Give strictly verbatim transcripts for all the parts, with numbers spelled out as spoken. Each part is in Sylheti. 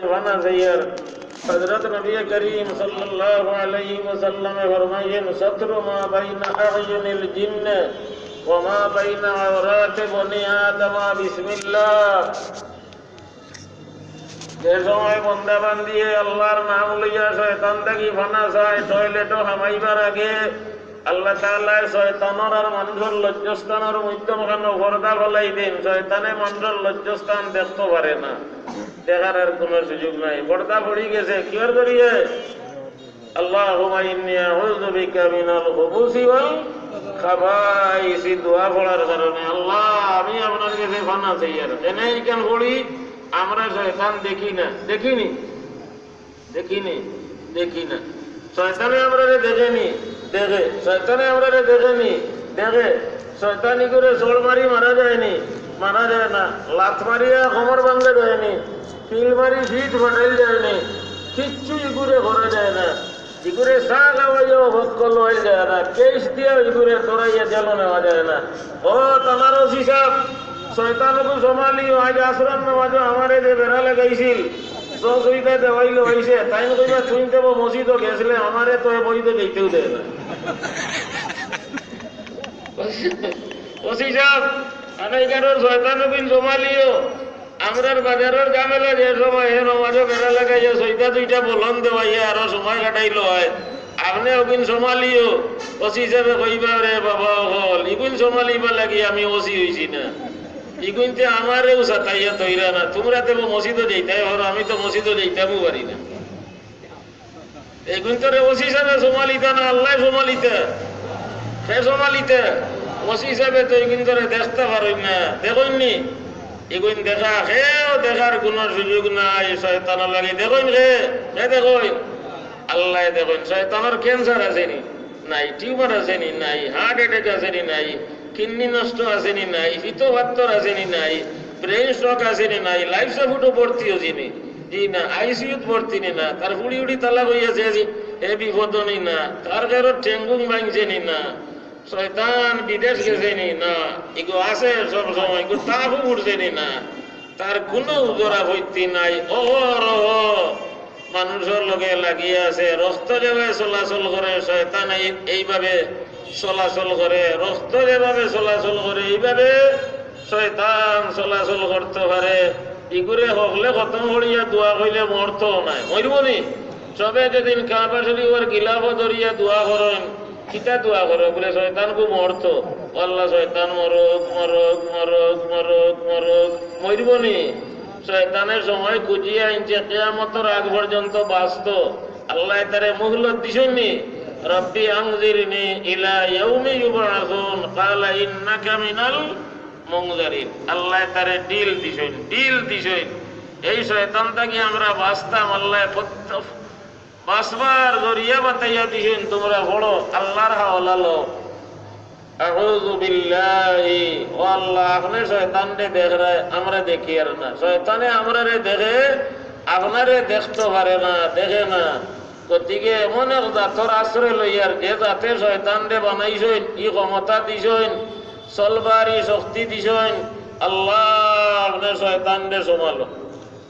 ফানা চাইয়ার। হযরত নবী করিম সাল্লাল্লাহু আলাইহি ওয়াসাল্লামে ফরমাইয়েন, "সাতরু মা বাইনা আ'ইউনিল জিন্নে ওয়া মা বাইনা আওরাতে বনি আদমা বিসমিল্লাহ।" যে সময় বন্দা বান্দিয়ে আল্লাহর নাম লইয়া শয়তান থাকি ফানা চায়, টয়লেটো হামাইবার আগে আল্লাহ তাআলায় শয়তানর আর মানুষর লজ্জাস্থানর মধ্যখানো পর্দা ফালাই দেইন। শয়তানে মানুষর লজ্জাস্থান দেখতো পারে না, দেখার আর কোনো সুযোগ নাই। পর্দা পড়ি গেছে, কিওর জরিয়ে? "আল্লাহুম্মা ইন্নী আউযু বিকা মিনাল খুবুসি ওয়াল খাবাইসি", দোয়া পড়ার কারণে, "আল্লাহ, আমি আপনার কাছে ফানা চাইয়ার।" এনে ইখান পড়ি, আমরা শয়তান দেখি না, দেখিনি? দেখিনি? দেখি না। শয়তানে আমরারে দেখেনি? দেখে। শয়তানে আমরারে দেখেনি? দেখে। শয়তান ইগুরে চড় মারি মারা যায়নি? মারা যায় না। লাত মারিয়া কোমর ভাঙ্গা যায়নি? পিল মারি ফিট ফাটাইল যায়নি? কিচ্ছু ইগুরে করা যায় না। ইগুরে চা খাওয়াইয়াও হক করল অইল যায় না। কেস দিয়াও ইগুরে ধরাইয়া জেলো নেওয়া যায় না। ও থানার ওসি সাব, শয়তানগু সমালিও, আইজ আসরর নামাজো আমারে যে বেড়া লাগাইছিল, সহযোগিতা দেওয়াইলো অইছে, তাইন কইবা, "তুইন তো মসজিদো গেছিলে, আমারে তো এ বইতে যাইতেও দেয় না।" ওসি সাব, আনাইকারর শয়তানগুইন সমালিও, আমরার বাজারর ঝামেলা যে সময় হে নমাজো বেড়া লাগাইয়া সইদা দুইটা বলন দেওয়াইয়া আরো সময় কাটাইলো অয়, আপনে ওগুইন সমালিও। ওসি হিসাবে কইবা, "রে বাবা অকল, ইগুইন সমালিবার লাগি আমি ওসি অইছি না। ইগুইনতে আমারেও সাতাইয়া তৈরা না। তুমরা তে মসজিদো যাইতায় পারো, আমি তো মসজিদো যাইতামও পারি না।" এগুইন তো রে ওসি হিসাবে সমালিতা না, আল্লায় সমালিতা। হে সমালিতা, ওসি হিসাবে তো এগুইন তো রে দেখতা পারইন না, দেখইন নি? এগুইন দেখা, হেও দেখার কোনো সুযোগ নাই, শয়তানর লাগি দেখইন রে, হে দেখইন। আল্লায় দেখইন, শয়তানর ক্যান্সার আছে নি? নাই। টিউমার আছে নি? নাই। হার্ট অ্যাটাক আছে নি? নাই। কিডনি নষ্ট আছে নি? নাই। পিত্ত পাত্তর আছে নি? নাই। ব্রেইন স্ট্রোক আছে নি? নাই। লাইফ সাপোর্টো ভর্তি অইছে নি? জি না। আইসিইউত ভর্তি নি? না। তার ফুড়ি উড়ি তালাক অইয়াছে জি, হে বিপদো নি? না। তার ঘরর ঠেঙ্গুং ভাঙছে নি? না। শয়তান বিদেশ গেছে নি? না। ইগু আছে সব সময়, ইগু তাপও উঠছে নি? না। তার কোনো উজর আপত্তি নাই। অহরহ মানুষর লগে লাগিয়া আছে। রক্ত যেভাবে চলাচল করে, শয়তান এই, এইভাবে চলাচল করে। রক্ত যেভাবে চলাচল করে, এইভাবে শয়তান চলাচল করতো পারে। ইগুরে হকলে খতম করিয়া দোয়া কইলে মরতো নায়, মরিবো নি? সবে যেদিন কাবা শরীফর গিলাফ ধরিয়া দোয়া করইন, কিতা দোয়া করো? বুলে, "শয়তানগু মরতো।" "ও আল্লাহ, শয়তান মরুক, মরুক, মরুক, মরুক, মরুক।" মরিবো নি? শয়তানে সময় খুঁজিয়া আনছে, কিয়ামতর আগ পর্যন্ত বাঁচতো। আল্লায় তারে মুহলত দিছইন নি? "রব্বি আনজিরনি ইলা ইয়াউমি ইউবআসুন, ক্বালা ইন্নাকা মিনাল মুনজারিন।" আল্লায় তারে ডিল দিছইন, ডিল দিছইন। এই শয়তান থাকি আমরা বাঁচতাম, আল্লায় প্রত্যেক বাঁচবার জরিয়া বাতাইয়া দিছইন, তুমরা পড়ো, আল্লাহর হাওলা লও। আউযু বিল্লাহি, ও আল্লাহ, আপনে শয়তানরে দেখরায়, আমরা দেখিয়ার না। শয়তানে আমরারে দেখে, আপনারে দেখতো পারে না, দেখে না। গতিকে এমন এক জাতর আশ্রয় লইয়ার, যে জাতে শয়তানরে বানাইছইন, ই ক্ষমতা দিছইন, চলবার ই শক্তি দিছইন, আল্লাহ, আপনে শয়তানরে সমালো।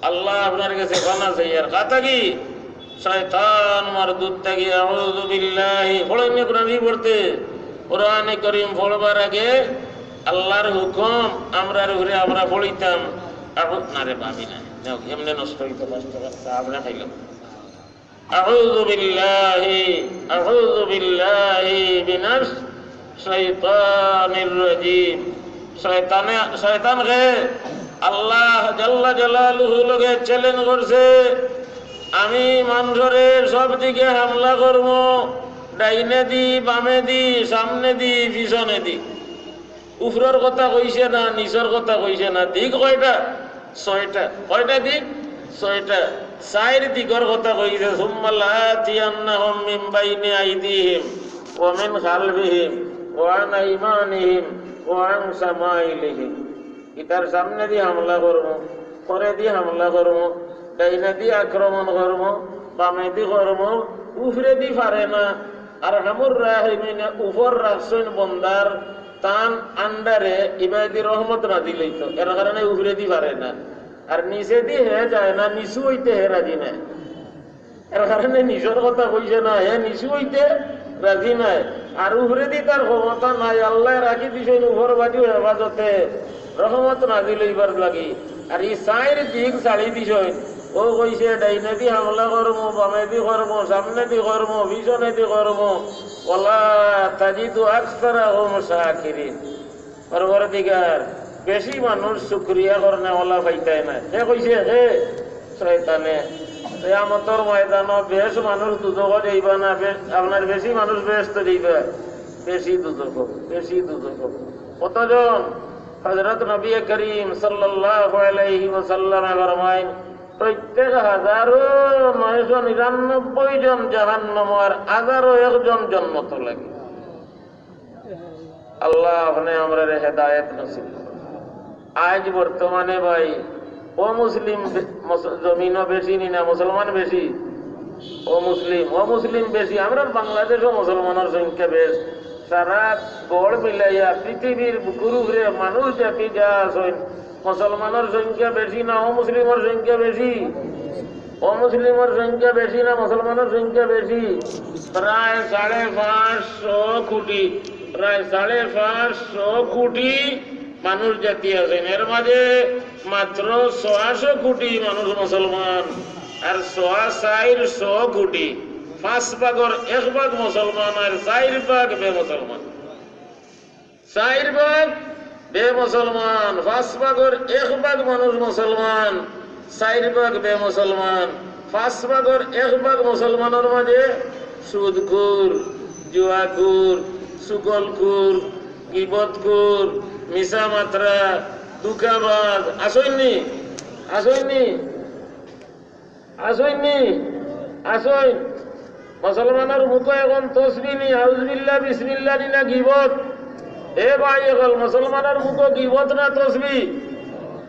আল্লাহ আপনার গেছে পানা চাইয়ার। কাতা কি? শয়তান মারদুদ থাকি আউযু বিল্লাহি। পড়ইন নি কোরআন শরীফ পড়তে? কোরআনে করিম পড়বার আগে আল্লাহর হুকুম আমরার উপরে আমরা পড়িতাম। আউযু, না রে, ভাবি না। যাও, এমনে নষ্ট হইতো, নষ্ট করতে আমরা খাইলাম। আউযু বিল্লাহি, আউযু বিল্লাহি মিনাশ শাইতানির রাজিম। শয়তানে, শয়তান কে? আল্লাহ জাল্লা জালালুহু লগে চ্যালেঞ্জ করছে, "আমি মানষরে সব দিকে হামলা করমু, ডাইনে দি, বামে দি, সামনে দি, পিছনে দি।" উপরর কথা কইছে না, নিচর কথা কইছে না। দিক কয়টা? ছয়টা। কয়টা দিক? ছয়টা। চাইর দিকর কথা কইছে, "সুম্মা লাআতিয়ান্নাহুম মিন বাইনি আইদিহিম ওয়া মিন খালফিহিম ওয়া আন আইমানিহিম ওয়া আন শামাইলিহিম।" ইতার সামনে দি হামলা করমু, পরে দি হামলা করমু, ডাইনে দি আক্রমণ করমু, বামে দি করমু, উপরে দি পারে না। আরহামুর রাহিমিনে উপর রাখছইন বন্দার, তান আন্ডারে ইবাদি রহমত নাজিল অইতো, এর কারণে উপরে দি পারে না। আর নিচেদি হে যায় না, নিচু অইতে হে রাজি নায়। এর কারণে নিচর কথা কইছে না, হে নিচু অইতে রাজি নায়। আর উপরেদি তার ক্ষমতা নাই, আল্লায় রাখি দিছইন উপরবাদিও হেফাজতে, রহমত নাজিল অইবার লাগি। আর ই চাইর দিক ছাড়ি দিছইন, অউ কইছে ডাইনেদি হামলা করমু, বামেদি করমু, সামনেদি করমু, পিছনেদি করমু। ওয়ালা তাজিদু আকসারাহুম শাকিরিন। পরওয়ারদিগার, বেশি মানুষ শুকরিয়া করনেওয়ালা পাইতায় না। হে কইছে, হে শয়তানে, কিয়ামতর ময়দানো বেশ মানুষ দুজখো যাইবা না, বে-, আপনার বেশি মানুষ বেহেস্তো যাইবা, বেশি দুজখো, বেশি দুজখো। কতজন? হযরত নবী করিম সাল্লাল্লাহু আলাইহি ওয়াসাল্লামে ফরমাইন, প্রত্যেক হাজারো নয়শো নিরানব্বই জন জাহান্নামো আর হাজারো একজন জন্নতো লাগি। আল্লাহ আপনে আমরারে হেদায়েত নসিব করুন। আইজ বর্তমানে ভাই, অমুসলিম বে-, মস-, জমিনো বেশি নি না মুসলমান বেশি? অমুসলিম, অমুসলিম বেশি। আমরার বাংলাদেশো মুসলমানর সংখ্যা বেশ। সারা গড় মিলাইয়া পৃথিবীর বুকুর উপরে মানুষ জাতি যা আছইন, মুসলমানর সংখ্যা বেশি না অমুসলিমর সংখ্যা বেশি? অমুসলিমর সংখ্যা বেশি না মুসলমানর সংখ্যা বেশি? প্রায় সাড়ে পাঁচশো কোটি, প্রায় সাড়ে পাঁচশো কোটি মানুষ জাতি আছইন। এর মাঝে মাত্র ছয়শো কোটি মানুষ মুসলমান, আর সোয়া চাইরশো কোটি, পাঁচ ভাগর এক ভাগ মুসলমান আর চাইর ভাগ বেমুসলমান। চাইর ভাগ বেমুসলমান, পাঁচ ভাগর এক ভাগ মানুষ মুসলমান, চাইর ভাগ বেমুসলমান। পাঁচ ভাগর এক ভাগ মুসলমানর মাঝে সুদখুর, জুয়াখুর, চুগলখুর, গিবতখুর, মিছা মাতরা, ধুকাবাজ আছইন নি? আছইন নি? আছইন নি? আছইন। মুসলমানর মুখো এখন তসবি নি, আউজুবিল্লাহ, বিসমিল্লাহ নি না গিবত? এ ভাই অকল, মুসলমানর মুখো গিবত না তসবি?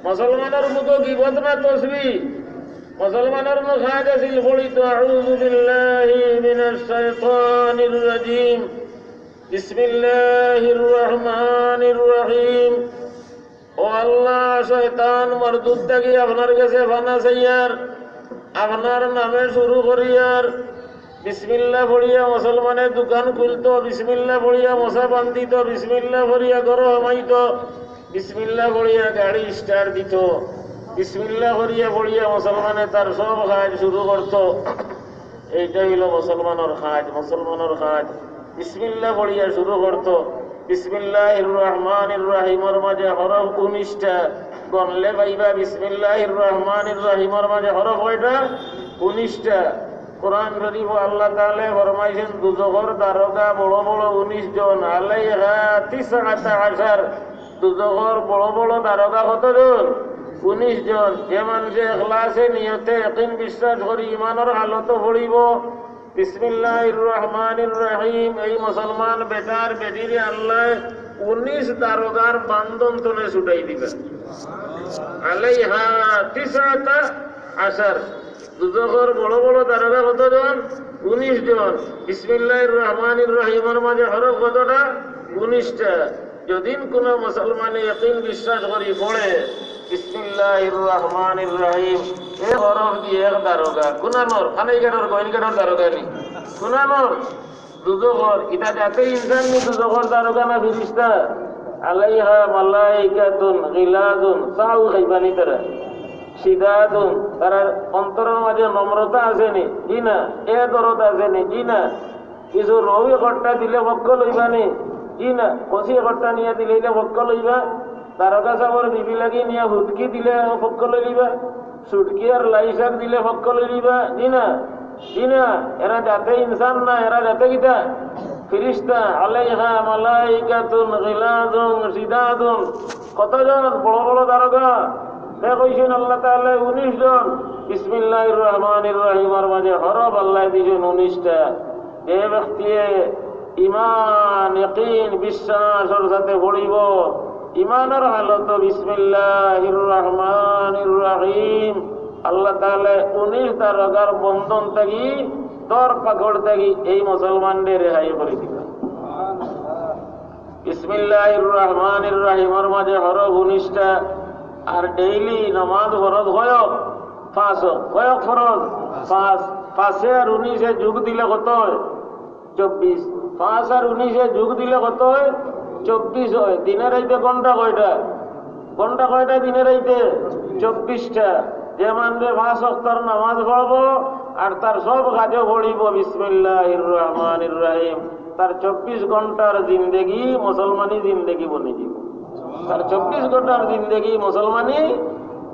মুসলমানর মুখো গিবত না তসবি? মুসলমানর মুখো আজ আছিল পড়িত, আউযু বিল্লাহি মিনাশ শাইতানির রাজিম। বিসমিল্লাহির রহমানির রহিম। ও আল্লাহ, শয়তান মরদুদ থাকি আপনার গেছে ফানা চাইয়ার, আপনার নামে শুরু করিয়ার। বিসমিল্লাহ পড়িয়া মুসলমানে দোকান খুলতো, বিসমিল্লাহ পড়িয়া মশা বান্ধিত, বিসমিল্লাহ পড়িয়া ঘরো হামাইত, বিসমিল্লাহ পড়িয়া গাড়ি স্টার্ট দিত, বিসমিল্লাহ পড়িয়া পড়িয়া মুসলমানে তার সব কাজ শুরু করতো। এইটা অইলো মুসলমানর কাজ, মুসলমানর কাজ। বিসমিল্লাহ পড়িয়া শুরু করতো। বিসমিল্লাহির রহমানির রহিমর মাঝে হরফ উনিশটা। গনলে পাইবা বিসমিল্লাহির রহমানির রহিমর মাঝে হরফ কয়টা? উনিশটা। কোরআন শরীফো আল্লাহ তাআলা ফরমাইছেন, দুজখর দারোগা বড় বড় উনিশ জন, আলাইহা তিসআতা আশার। দুজখর বড় বড় দারোগা কতজন? উনিশ জন। যে মানষে এখলাসে নিয়তে একিন বিশ্বাস করি ইমানর হালতো পড়িবো, বিসমিল্লাহির রহমানির রহিম, এই মুসলমান বেটার বেটিরে আল্লায় উনিশ দারোগার বান্ধন তনে ছুটাই দিবা। আলাইহা তিসআতা আশার। দুজখর বড় বড় দারোগা কতজন? উনিশ জন। বিসমিল্লাহির রহমানির রহিমর মাঝে হরফ কতটা? উনিশটা। যদিন কোনো মুসলমানে একিন বিশ্বাস করি পড়ে, বিসমিল্লাহির রহমানির রহিম, এ হরফ দি এক দারোগা, কুনানোর, কানাইঘাটর, গোয়াইনঘাটর দারোগা নি, কুনানোর, দুজখর, ইটা যাতে ইনসান নি দুজখর দারোগা না ফিরিস্তা? আলাইহা মালাইকাতুন গিলাজুন, চাও খাইবা নি তারা, শিদাদুন, তারার অন্তরর মাঝে নম্রতা আছে নি? জি না। এ দরদ আছে নি? জি না। কিছু রৌ একটা দিলে পক্ষ লইবা নি? জি না। কচি একটা নিয়া দিলে ইটা পক্ষ লইবা? দারোগা সাবর বিবি লাগি নিয়া হুটকি দিলে পক্ষ লইলিবা? সুটকি আর লাইশাক দিলে পক্ষ লইলিবা? জি না, জি না। এরা যাতে ইনসান না, এরা যাতে কিতা? ফিরিস্তা। আলাইহা মালাইকাতুন গিলাজুন শিদাদুন। কতজন বড় বড় দারোগা? হে কইছেন আল্লাহ তাআলা উনিশ জন। বিসমিল্লাহির রহমানির রহিমর মাঝে হরফ আল্লাহ দিছেন উনিশটা। যে ব্যক্তিয়ে ইমান, ইয়াকিন, বিশ্বাসর সাথে পড়িব, ইমানর হালত বিসমিল্লাহির রহমানির রহিম, আল্লাহ তাআলা উনিশ দারোগার বন্ধন থাকি, ধর পাকড় থাকি এই মুসলমানরে রেহাই করি দিবা। বিসমিল্লাহির রহমানির রহিমর মাঝে হরফ উনিশটা। আর ডেইলি নামাজ ফরজ কয়ক? পাঁচ অক্ত। কয়ক ফরজ? পাঁচ। পাঁচে আর উনিশে যোগ দিলে কত অয়? চব্বিশ। পাঁচ আর উনিশে যোগ দিলে কত অয়? চব্বিশ অয়। দিনে রাইতে ঘন্টা কয়টা? ঘন্টা কয়টা দিনে রাইতে? চব্বিশটা। যে মানষে পাঁচ অক্তর নামাজ পড়বো আর তার সব কাজও পড়িবো বিসমিল্লাহির রহমানির রহিম, তার চব্বিশ ঘন্টার জিন্দেগি মুসলমানি জিন্দেগি বনি যাইবো। তার চব্বিশ ঘন্টার জিন্দেগি মুসলমানি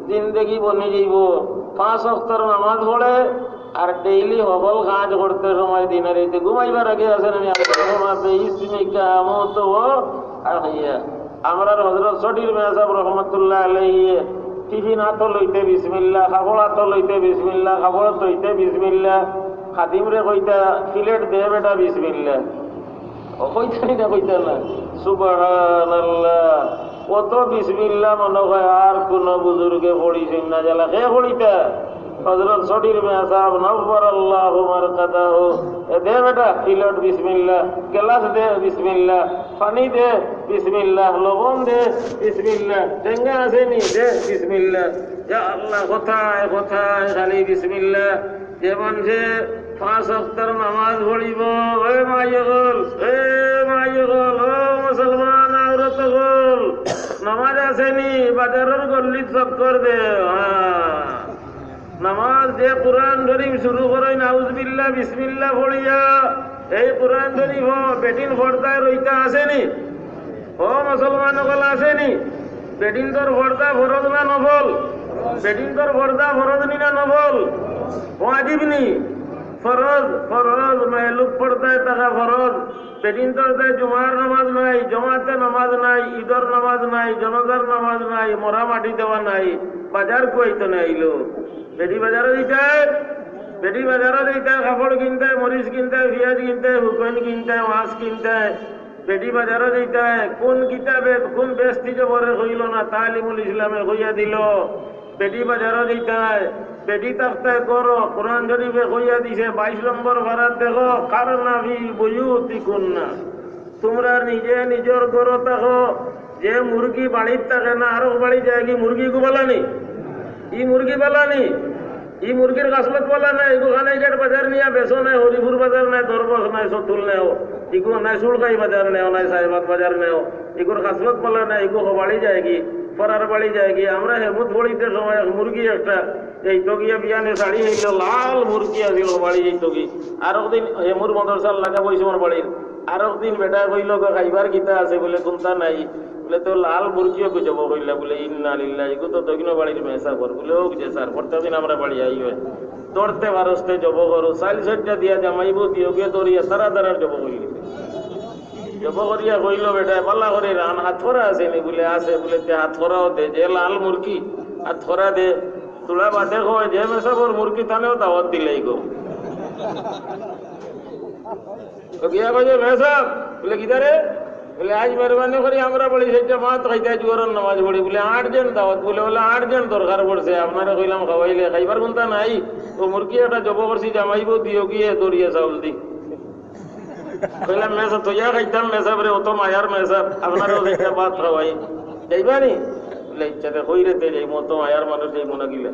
জিন্দেগি বনি যাইবো। পাঁচ অক্তর নামাজ পড়ে আর ডেইলি হকল কাজ করতে সময় দিনে রাইতে ঘুমাইবার আগে আছে না নি, আল্লাহুম্মা বিইসমিকা আমুতু ওয়া আহইয়া। আমরার হযরত সটির মেসাব রহমতুল্লাহ আলাইহি টিফিন আতো লইতে বিসমিল্লাহ, কাপড় আতো লইতে বিসমিল্লাহ, কাপড় তইতে বিসমিল্লাহ, খাদিমরে কইতা, "প্লেট দে বেটা বিসমিল্লাহ।" ও কইতা নি না, কইতা না? সুবহানাল্লাহ। অত বিসমিল্লাহ মনে হয় আর কোন বুজুর্গে পড়িছইন না, জালা কে পড়িতা? হযরত সটির মেসাব নব্বরাল্লাহু মারকাদাহু। "এ দে বেটা, প্লেট বিসমিল্লাহ, গ্লাস দে বিসমিল্লাহ, পানি দে বিসমিল্লাহ, লবণ দে বিসমিল্লাহ, টেঙ্গা আছে নি দে বিসমিল্লাহ।" ইয়া আল্লাহ, কথায় কথায় খালি বিসমিল্লাহ। যে মানষে পাঁচ অক্তর নামাজ পড়িবো, এ মাই অকল, এ মাই অকল, ও মুসলমান আওরত অকল, নামাজ আছে নি? বাজারর গল্লিত চক্কর দে। হ্যাঁ। নামাজ যে কুরআন শরীফ শুরু করইন নাউজুবিল্লাহ বিসমিল্লাহ পড়িয়া, এই কুরআন শরীফ বেটিন পর্দায় রইতা আছে নি? ও মুসলমান অকল, আছে নি? বেটিন্তর পর্দা ফরজ না নফল? বেটিন্তর পর্দা ফরজ নি না নফল? ওয়াজিব নি? ফরজ, ফরজ। মাইলুক পর্দায় থাকা ফরজ। বেটিন্তর যে জুমার নামাজ নাই, জমাতে নামাজ নাই, ইদর নামাজ নাই, জনাজার নামাজ নাই, মরা মাটি দেওয়া নাই, বাজার কুয়াইতো না আইলো। বেটি বাজারো দিতায়, বেটি বাজারো দিতায়, কাপড় কিনতায়, মরিচ কিনতায়, পিয়াজ কিনতায়, হুকইন কিনতায়, মাছ কিনতায়। বেটি বাজারো দিতায়, কোন কিতাবে, কোন বেস্তি জবরে কইলো না, তালিমুল ইসলামে কইয়া দিলো। বেটি বাজারো দিতায়, বেটি থাকতায় করো, কোরআন শরীফে কইয়া দিছে, বাইশ নম্বর পারাত দেখো, কারনা ফি বুয়ুতিকুন্না। তোমরা নিজে নিজর ঘরো থাকো। যে মুরগি বাড়িত থাকে না, আরক বাড়ি যায়গি, মুরগি ইগু বালা নি? ই মুরগি বালা নি? ই মুরগির খাসলত বালা নাই, ইগু কানাইঘাট বাজার নিয়া বেচো নাই, হরিপুর বাজার নাই, দরবশ নাই, সতুল নেও, ইগু নাই, সুলকাই বাজার নেও, নাই সাহেবাগ বাজার নেও, ইগুর খাসলত বালা নাই, ইগু হবাড়ি যায়গি, ফরার বাড়ি যায়গি। আমরা হেমুত পড়িতে সময় এক মুরগি একটা এই তো গিয়া বিয়ানে শাড়ি হইল, লাল মুরগি আছিল, বাড়ি যাইত কি। আরক দিন হেমুর মাদ্রাসার লাগা বইছে আমার বাড়ির। আরক দিন বেটায় কইল, "গো, খাইবার কিতা আছে?" বলে, "কুন্তা নাই।" বলে, "তো লাল মুরগিও কই জবো কইলা?" বলে, "ইন্না লিল্লাহ, ইগু তো দক্ষিণ বাড়ির মেসাবর।" বলে, "ও যে স্যার, প্রত্যেক দিন আমরা বাড়ি আই হয়। ধরতে পারস্তে জবো করো, চাইল চাইরটা দিয়া জামাইবো দিও গিয়া ধরিয়া তারা তারা জবো কইলি।" জবো করিয়া কইল, "বেটায়, বালা করি রান, হাত করা আছে নি?" বলে, "আছে।" বলে, "তে হাত করাও দে, যে লাল মুরগি, হাত করা দে।" তোরা বাদে কয়, "যে মেসাবর মুরগি, তানেও দাওয়াত দিলাই গো।" তো গিয়া কয় যে, "মেসাব," বলে, "কিতা রে?" বলে, "আইজ মেহরবানি করি আমরা বাড়ি চাইরটা ভাত খাইতায়, জুহরর নামাজ পড়ি।" বলে, "আটজন দাওয়াত।" বলে, "বলে আটজন দরকার পড়ছে, আপনারে কইলাম খাওয়াইলে, খাইবার কুন্তা নাই। ও মুরগি একটা জবো করছি, জামাইবো দিও গিয়া ধরিয়া চাউল দি।" কইলাম, "মেসাব, থইয়া খাইতাম মেসাবরে, অত মায়ার মেসাব, আপনারেও চাইরটা ভাত খাওয়াই। যাইবা নি?" বলে, "ইচ্ছা তে কই রে তে যাইমু, অত মায়ার মানুষ যাইমু না কিলা?"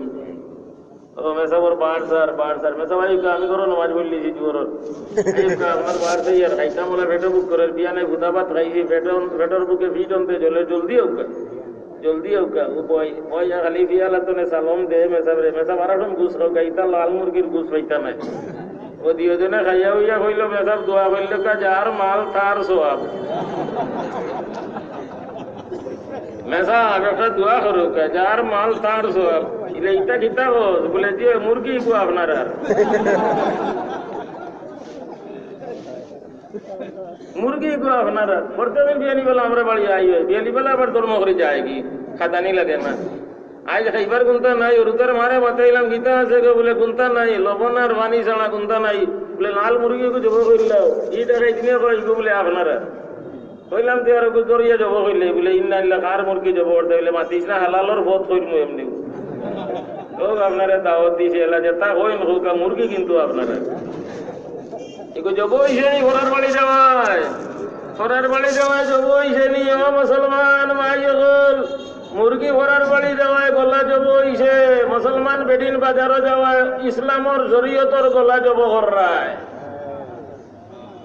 ও মেসাবর বাড় স্যার, বাড় স্যার, মেসাব আইউক্কা, আমি ঘরো নামাজ পড়লিছি জুহরর। আইউক্কা, আপনার বাড় স্যার, ইয়ার খাইতাম বলে পেটো ভুক করের, বিয়ানে ফুতা ভাত খাইছি, পেটো, পেটোর ভুকে ফিট অন্তে জ্বলে, জলদি আউক্কা। জলদি আউক্কা, ও বয়, বয়, ইয়া খালি পিয়ালা তনে সালম দে মেসাবরে, মেসাব আরাকটন গুস খাউক্কা, ইতা লাল মুরগির গুস পাইতা নায়। ও দুইওজনে খাইয়া উইয়া কইল, মেসাব দোয়া কইল, "কা যার মাল তার সওয়াব।" মেসাব একটা দোয়া করো, "কা যার মাল তার সওয়াব।" ইলে, "ইতা কিতা কস?" বলে, "জি, মুরগি ইগু আপনারার।" মুরগি ইগু আপনারার। প্রত্যেকদিন বিয়ানি বেলা আমরা বাড়ি আই হয়। বিয়ানি বেলা আবার ধর্ম করি যায়গি। খাদানি লাগে না। আইজ খাইবার কুন্তা নাই, রুতার মারে বাতাইলাম, "কিতা আছে গো?" বলে, "কুন্তা নাই, লবণ আর পানি ছাড়া কুন্তা নাই।" বলে, "লাল মুরগি ইগু জবো করিলাও।" ই টাকা ইতনে কয়, ইগু বলে, "আপনারার।" কইলাম, "তে আর ইগু ধরিয়া জবো করিলে।" বলে, "ইন্না লিল্লাহ, কার মুরগি জবো করতে?" বলে, "মাতিস না, হালালর পথ কইরমু এমনি।" ও, আপনারে দাওয়াত দিছে, এলা যেতা কইন কউক্কা, মুরগি কিন্তু আপনারার। ইগু জবো অইছে নি, ফরার বাড়ি যাওয়ায়? ফরার বাড়ি যাওয়ায় জবো অইছে নি? ও মুসলমান মাই অকল, মুরগি ফরার বাড়ি যাওয়ায় গলা জব অইছে, মুসলমান বেটিন বাজারো যাওয়ায় ইসলামর শরীয়তর গলা জব কররায়।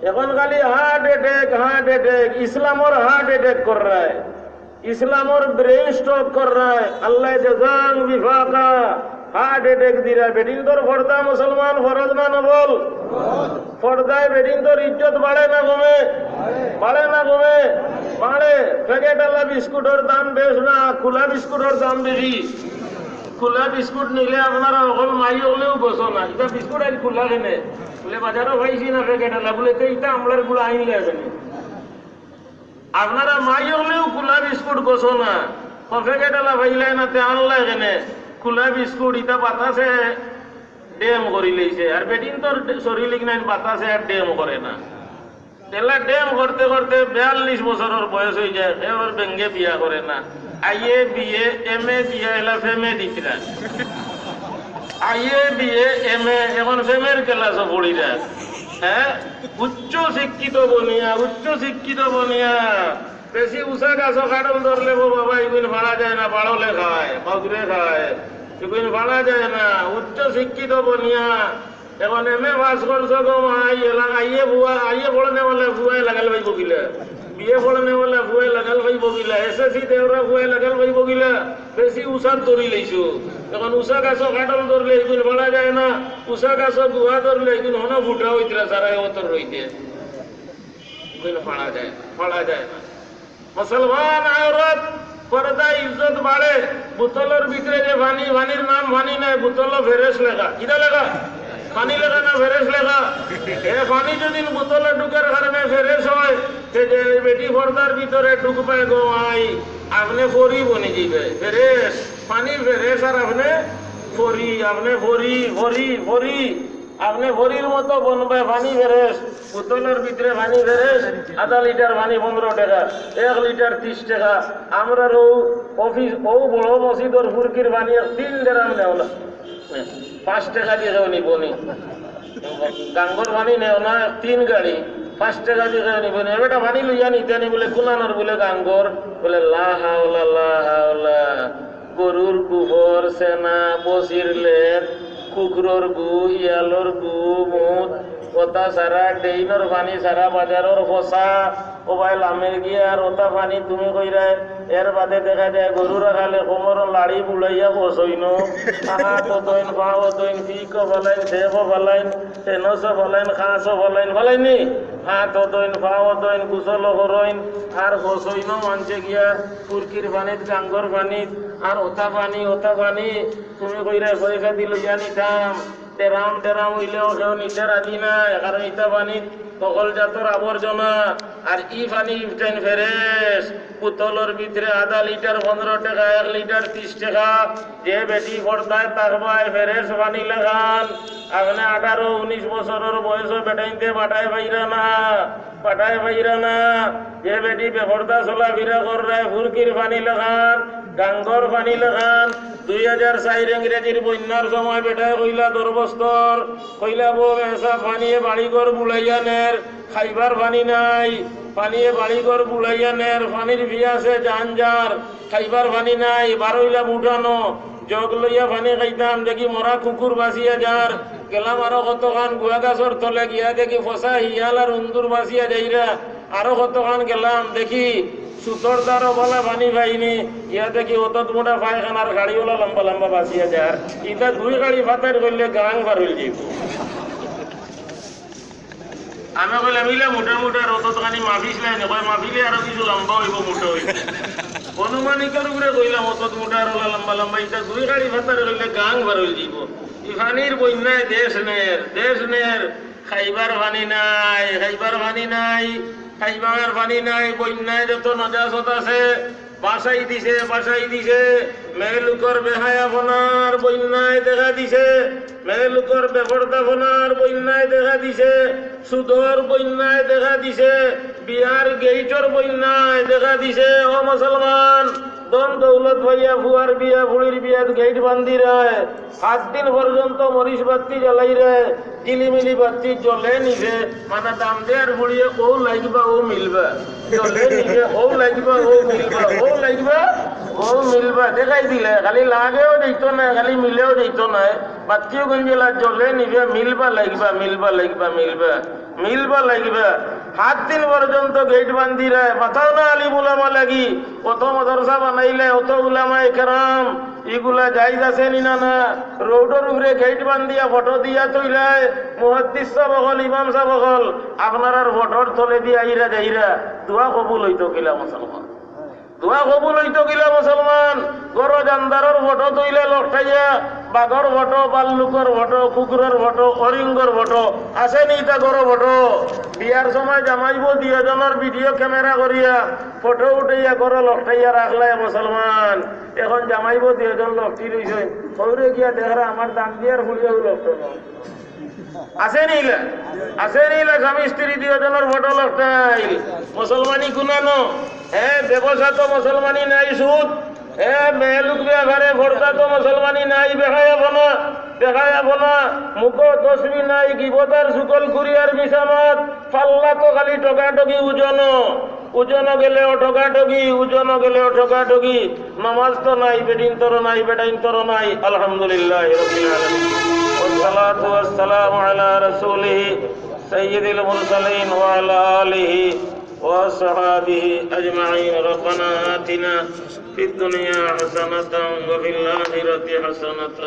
এখন খালি হার্ট অ্যাটাক, হার্ট অ্যাটাক, ইসলামর হার্ট অ্যাটাক কররায়, ইসলামর ব্রেন স্ট্রোক কররায়। আল্লাহ জাযান বিফাকা, হার্ট অ্যাটাক দিরা। বেটিন্তর পর্দা মুসলমান ফরজ না নফল? পর্দায় বেটিন্তর ইজ্জত বাড়ে না কমে? বাড়ে না কমে? বাড়ে। প্যাকেটআলা বিস্কুটর দাম বেশ না, খুলা বিস্কুটর দাম বেশি। খুলা বিস্কুট নিলে আপনারা অকল মাই অকলেউ গছো না, ইটা বিস্কুট আইজ খুলা কেনে? বুলে, "বাজারো পাইছি না প্যাকেটআলা।" বুলে, "তে ইটা আমলার গুড়া আইনলে কেনে?" আপনারা মাই অকলেউ খুলা বিস্কুট গছো না, প্যাকেটআলা পাইলায় না, তে আনলায় কেনে? খুলা বিস্কুট ইটা বাতাসে ড্যাম করিলাইছে, আর বেটিন্তর শরীর ইগনাইন বাতাসে আর ড্যাম করে না। এলা ড্যাম করতে করতে বিয়াল্লিশ বছরর বয়স অইযায়, কেউর বেঙ্গে বিয়া করে না। আইএ, বিএ, এমএ দিয়া এলা প্রেমে দিতরা। আইএ, বিএ, এমএ, এখন প্রেমের ক্লাসো পড়িরা। হ্যাঁ, উচ্চ শিক্ষিত বনিয়া, উচ্চ শিক্ষিত বনিয়া, বেশি উচা গাছো কাঠল ধরলে গো বাবা, ইগুইন ফাড়া যায় না, বাড়লে খায়, বাগুরে খায়, ইগুইন ফাড়া যায় না। উচ্চ শিক্ষিত বনিয়া, এখন এমএ পাস করছো গো মাই, এলা আইএ ফুয়া, আইএ পড়নেওয়ালা ফুয়ায় লাগাল পাইবো কিলা? বিএ পড়নেওয়ালা ফুয়ায় লাগাল পাইবো কিলা? এসএসসি দেওরা ফুয়ায় লাগাল পাইবো কিলা? বেশি উচাত ধরিলাইছো। এখন উচা গাছো কাঠল ধরলে ইগুইন ফাড়া যায় না, উচা গাছো গুয়া ধরলে ইগুইন হনো ফুটা অইতরা, সারা অতর রইতে। ইগুইন ফাড়া যায় না, ফাড়া যায় না। মুসলমান আওরত, পর্দা ইজ্জত বাড়ে। বোতলর ভিতরে যে পানি, পানির নাম পানি নায়, বোতলো ফেরেশ লেখা। কিতা লেখা? পানি লেখা না ফেরেশ লেখা? এ পানি যদি বোতলো ঢুকার কারণে ফেরেশ অয়, তে যে বেটি পর্দার ভিতরে ঢুকবায় গো মাই, আপনে পরি বনি যিবায়। ফেরেশ, পানি ফেরেশ আর আপনে পরি, আপনে পরি, পরি, পরি। আপনে পরির মতো বনবায়, পানি ফেরেশ, বোতলর ভিতরে পানি ফেরেশ, আধা লিটার পানি পনরো টেকা, এক লিটার তিশ টেকা। আমরার অউ অফিস, অউ বড় মসজিদর ফুরকির পানি এক তিন ড্রাম নেও না, পাঁচ টেকা দি কেউ নিবো নি। গাঙ্গর পানি নেও না, এক তিন গাড়ি, পাঁচ টেকা দি কেউ নিবো নি। এ বেটা পানি লইয়া নিতে নি বুলে, কুনানর বুলে গাঙ্গর, বুলে লা হাওলা লা হাওলা। গরুর গোবর, ছেনা, বছির লেট, কুকুরর গু, ইয়ালর গু, মুত, অতা সারা, ড্রেইনর পানি সারা, বাজারর পচা, ও ভাই লামের গিয়া আর অতা পানি তুমি কইরায়। এর বাদে দেখা যায় গরু রাখালে কোমরো লাড়ি বুলাইয়া পচইনো, হাত অতইন, পা অতইন, ফিকও ফালাইন, ফেফও ফালাইন, টেনসও ফালাইন, খাসও ফালাইন, ফালাইন নি? হাত অতইন, পা অতইন, গোসলও করইন, আর পচইনো মানষে গিয়া ফুরকির পানিত, গাঙ্গর পানিত, আর অতা পানি, অতা পানি, তুমি কইরায় পয়সা দি লইয়া নিতাম, ডেরাম ডেরাম অইলেও কেউ নিতে রাজি নায়, কারণ ইতা পানিত হকল জাতর আবর্জনা। আর ই পানি ইফটাইন ফেরেশ, বোতলর ভিতরে আধা লিটার পনরো টেকা, এক লিটার তিশ টেকা। যে বেটি পর্দায় থাকবায়, ফেরেশ পানি লাখান। আপনে আঠারো উনিশ বছরর বয়সো বেটাইন্তে পাঠায় পাইরা না, পাঠায় পাইরা না। যে বেটি বেপর্দা চলাফিরা কররায়, ফুরকির পানি লাখান, গাঙ্গর পানি লাখান। দুই হাজার চাইর ইংরেজির বন্যার সময় বেটায় কইলা দরবস্তর, কইলা বউ মেসা পানিয়ে বাড়িঘর বুলাইয়া নের, খাইবার পানি নাই, পানিয়ে বাড়িঘর বুলাইয়া নের, পানির পিয়াসে জান যার, খাইবার পানি নাই, বারইলাম উঠানো, জগ লইয়া পানি খাইতাম, দেখি মরা কুকুর বাচিয়া যার, গেলাম আরো কতখান গুয়া গাছর তলে, গিয়া দেখি পচা হিয়াল আর উন্দুর বাচিয়া যাইরা, আরো কতখান গেলাম, দেখি সুতর দ্বারও বালা পানি পাইনি, গিয়া দেখি অতত মুটা পায়খানার গাড়িওয়ালা লম্বা লম্বা বাচিয়া যার। ইতা দুই গাড়ি ফাতাইর করলে গাং বার অইল যাইব। আমি কইলাম, "ইলা মোটা মোটা রথত খানি মাফিস নাই নি?" কয়, "মাফিলে আরো কিছু লম্বা অইব, মোটা অইব।" অনুমানিকর উপরে কইলাম, "অত মোটা আর ওলা লম্বা লম্বা, ইটা দুই গাড়ি ফাতার অইলে গাং বার অইল যাইব।" ই পানির বন্যায় দেশ নের, দেশ নের, খাইবার পানি নাই, খাইবার পানি নাই, খাইবার পানি নাই, বন্যায় যত নজাসত আছে, বাসাই দিছে, বাসাই দিছে। মেয়ে লোকর বেহায়াপনার বন্যায় দেখা দিছে, মেয়ে লোকর বেপর্দাপনার বন্যায় দেখা দিছে, সুদর বন্যায় দেখা দিছে, বিয়ার গেইটর বন্যায় দেখা দিছে। ও মুসলমান, ধন দৌলত পাইয়া ফুয়ার বিয়া, ফুড়ির বিয়াত গেইট বান্ধিরায়, সাত দিন পর্যন্ত মরিচ বাত্তি জ্বালাইরায়, ঝিলিমিলি বাত্তি জ্বলে নিভে, মানে দাম দেয়ার বুড়িয়ে ও লাগবা ও মিলবা। জ্বলে নিভে ও লাগবা ও মিলবা, ও লাগবা ও ও মিলবা, দেখাই দিলে, খালি লাগেও দিত না, খালি মিলেও দিত না। বাতিও গঞ্জিলা জ্বলে নিবে, মিলবা লাগবা, মিলবা লাগবা, মিলবা, মিলবা লাগবা। সাত দিন পর্যন্ত গেট বান্ধিরা, মাথাও না আলিম উলামা লাগি, অত মাদ্রাসা বানাইলে, অত উলামায়ে কেরাম, ইগুলা জায়েজ আছে নি না? না, রোডর উপরে গেট বান্ধিয়া ফটো দিয়া থইলায়, মুহাদ্দিস সাব অকল, ইমাম সাব অকল, আপনারার ফটোর তলে দিয়া আইরা যাইরা, দোয়া কবুল অইতো কিলা মুসলমান? দোয়া কবুল অইতো কিলা মুসলমান? ঘরো জানদারর ফটো থইলে লটকাইয়া, বাঘর ফটো, ভাল্লুকর ফটো, কুকুরর ফটো, হরিণর ফটো, আছে নি ইতা ঘরো ফটো? বিয়ার সময় জামাইবো দুইওজনর ভিডিও ক্যামেরা করিয়া ফটো উঠাইয়া ঘরো লটকাইয়া রাখলায় মুসলমান। এখন জামাইবো দুইওজন লটকি রইছইন, হউরে গিয়া দেখরা আমার দাম দিয়ার ফুড়িও লটকো না। আছে নি ইলা? আছে নি ইলা? স্বামী স্ত্রী দুইওজনর ফটো লটকাইল। মুসলমানি কুনানো? হ্যাঁ, ব্যবসা তো মুসলমানি নাই, সুদ। হ্যাঁ, মেয়েলোক ব্যাপারে পর্দা তো মুসলমানি নাই, বেহায়াপনা, বেহায়াপনা। মুখো তসবি নাই, গিবত আর চুগলখুরি আর মিছা মাত। পাল্লা তো খালি ঠগাঠগি, ওজনো, ওজনো গেলেও ঠগাঠগি, ওজনো গেলেও ঠগাঠগি। নামাজ তো নাই, বেটিন্তরও নাই, বেটাইন্তরও নাই। আলহামদুলিল্লাহি রাব্বিল আলামিন। والصلاة والسلام على رسوله سيد المرسلين وعلى آله وأصحابه أجمعين. ربنا آتنا في الدنيا حسنة وفي الآخرة حسنة